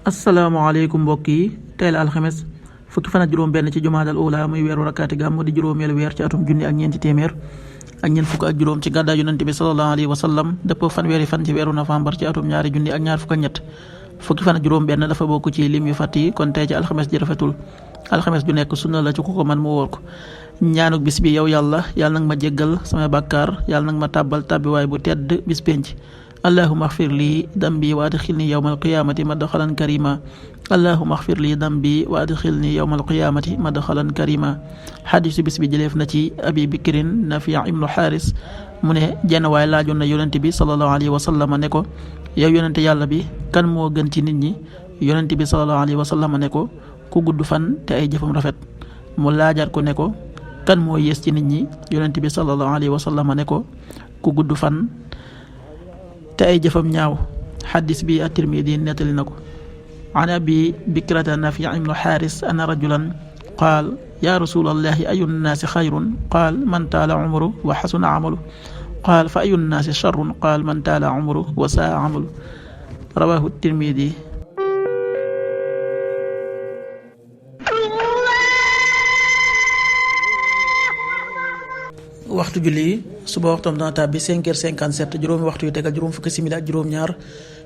asalaamaaleykum mbokk yi tey la alxames fukki fan ak juróom benn ci jumaadal ula muy weeru rakkaati gàmmu di juróomeelu weer ci atum junni ak ñeenti téeméer ak ñeent fukk ak juróom ci gàddaay yonent bi sallallahu alayhi wa sallam dëppoo fanweeri fan ci weeru novembre ci atum ñaari junni ak ñaar fukk ak ñett fukki fan ak juróom benn dafa bokk ci lim yu fàtt yi kon tey ci alxames ji rafetul alxames ju nekk sunna la ci ku ko man mu wóor ko ñaanuk bis bi yow yàlla nag ma jéggal sama bàkkaar yàlla nag ma tàbbal tàbbiwaay bu tedd bis penc allahuma axfir lii dambi wa adxilni yowma alqiyamati madxalan karima allahuma axfir lii dambi wa adxilni yowma alqiyamati madxalan karima xadisu bis bi jëleef na ci abi bikrin nafi ibnu xaaris mu ne jenn waay laajoon na yonente bi salallahu alayhi wa sallam ne ko yow yonente yàlla bi kan moo gën ci nit ñi yonente bi salallahu alayhi wa sallam ne ko ku gudd fan te ay jëfam rafet mu laajaat ko ne ko kan moo yées ci nit ñi yonente bi salallahu alayhi wa sallam ne ko ku gudd fan te ay jëfam ñaaw xaddis bi at-Tirmidi nettali na ko an abi bikrata nafi ibnu xaaris anna rajulan qaal ya rasulallahi ayu nnaasi xayrun qaal man taala umru wa xasuna amalu qaal fa ayu nnaasi charrun qaal man taala umru wa saa amalu rawahu at-Tirmidi. waxtu julli suba waxtoom dana tàbbi 5h57 juróomi waxtu yu tegal juróom fukki simili ak juróom-ñaar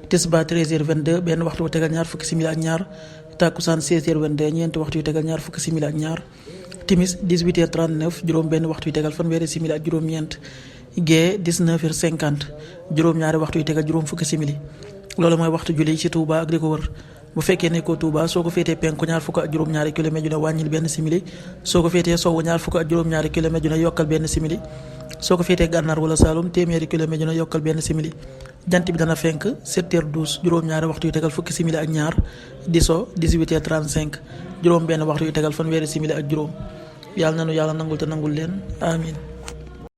tisbaar 13h22 benn waxtu yu tegal ñaar fukki simili ak ñaar takkusaan 16h22 ñeenti waxtu yu tegal ñaar fukki simili ak ñaar timis 18h39 juróom benn waxtu yu tegal fanweeri simili ak juróom-ñeent gee 19h50 juróom-ñaari waxtu yu tegal juróom fukki simili loolu mooy waxtu julli ci Touba ak li ko wër bu fekkee nekkoo Touba soo ko féetee penku ñaar fukk ak juróom-ñaari kilomètre ju ne wàññil benn simili soo ko féetee sowwu ñaar fukk ak juróom-ñaari kilomètre ju ne yokkal benn simili soo ko féetee gànnaar wala Saalum téeméeri kilomètre ju ne yokkal benn simili jant bi dana fenk 7h12 juróom-ñaari waxtu yu tegal fukki simili ak ñaar di so 18h35 juróom benn waxtu yu tegal fanweeri simili ak juróom yàlla nanu yàlla nangul te nangul leen amin